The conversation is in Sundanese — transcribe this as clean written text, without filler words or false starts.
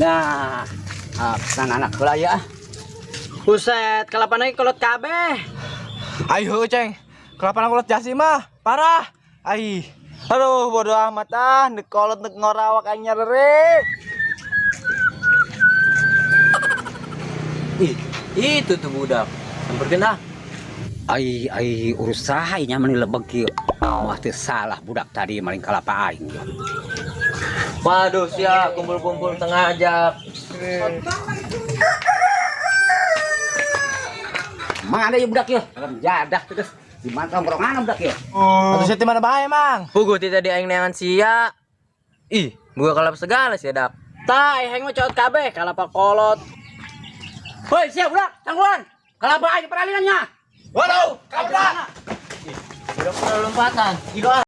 Nah, ah, anak heula ya. Buset, kalapa lagi kolot kabeh. Ayo, Ceng. Kelapa kolot jasi mah, parah. Ai. Aduh, bodo amat ah, nek kolot nek ngorawak aing nyerere. Ih, itu tuh budak. Samperkeun ah. Ai ai urus saha nya mani lebeg kieu. Moal teu salah budak tadi maling kalapa aing. Waduh, sia kumpul-kumpul tengah ajak. Mana ya budak ya? Jadah terus. Di mana tongkrongan budak ya? Atuh sia ti mana bae, Mang? Puguh ti tadi aing neangan sia. Ih, buka kalapa segala sia dak. Tah, aing mah cowot kabeh, kalapa kolot. Woi, siap budak, tangguhan. Kalapa aing peralinannya. Waduh, kabrak. Udah pernah lompatan.